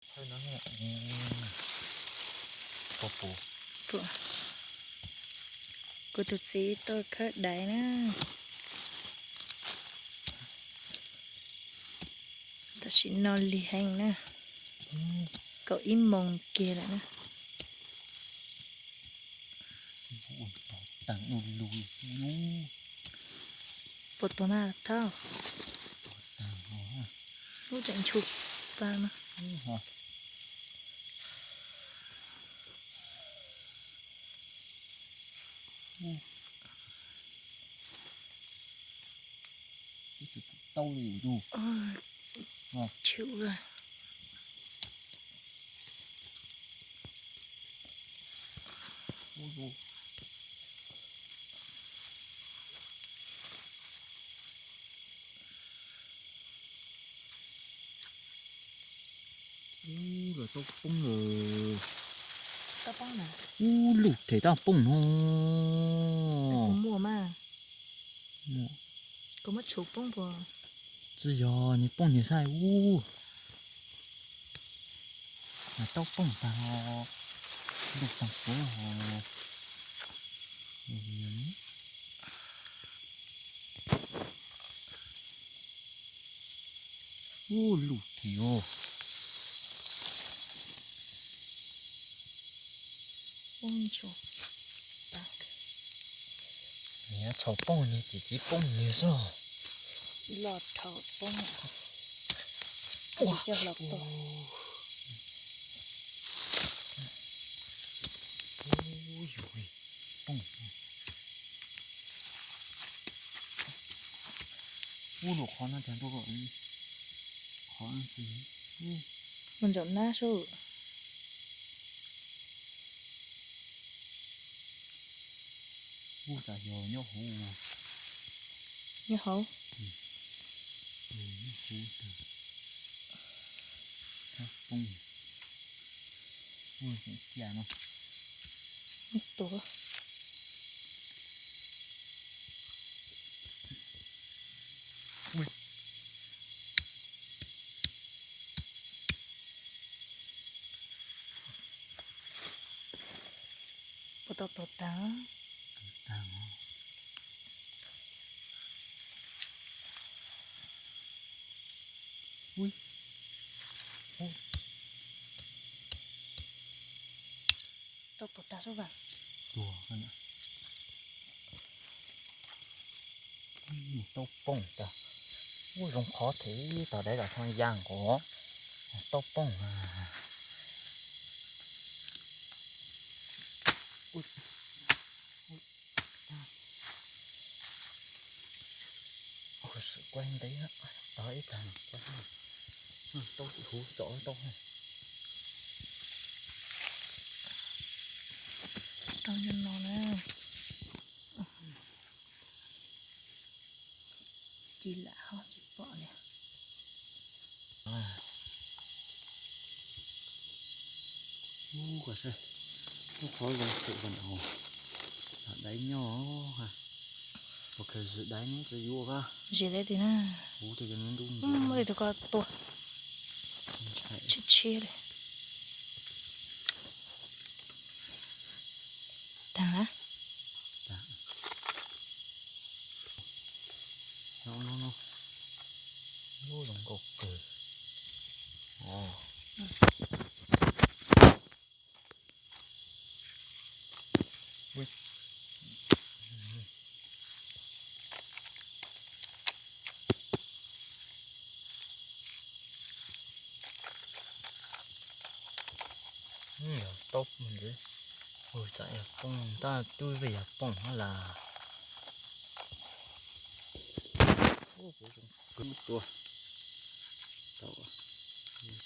Txhawb no, pos pus. Kuv tus txiv tuaj khawb daiv na. Tam sim no lig heev na, kaum ib moos kiag lawm na. Puas tuag na thab? Lub tseem nchu pa no. Tau li tus. Chwm. Ub, lawv tau poob lawm. Tau poob na. Ub, lub them tau poob no. Kuv muaj mas. Muaj. Kuv muab tshuv poob puas? Tsis yog, nws poob nws saib ub. Mas tau poob tag ho. Lub tag puav ho. Ub, lub them os. Nws txhaum poob nws txiv txiv poob nws xwb. Los txhaum poob. Ua coj los poob. Poob. Ub, lub qhov no tiag ntuj, qhov no. Mus ntsaum nab sub. Ub, xav yog nyob hauv. Nyob hauv. Nyob hauv tag. Poob. Ub, cia no. Tuag. Puas tau tuag tag? Tag. Ub. Tau tuag tag sub vas. Tuag. Tau poob tag. Ub, zoo qhov them tog daiv los ho ya nqos. Tau poob. Sim kuaj ntev, tog ib tag kuaj. Tau huv tsom tau. Tau nyob no na. Ci lam ho tsis pom li. Ub, kuv saib lub qhov zoo xwb, daiv nyob ha. Ua khaws zis daiv nyob tsis yuav. Zis daiv ti na. Ub, tus ko ntub ntub. Muab li tus ko tua. Tshiab tshiab li. Tag na. No no no. Ub, zoo nkauj kawg. Yog tau ntxiv, ua tsam yog poob ntaj tub vij yog poob hab las. Ub, kuv zoo kawg tua. Tau.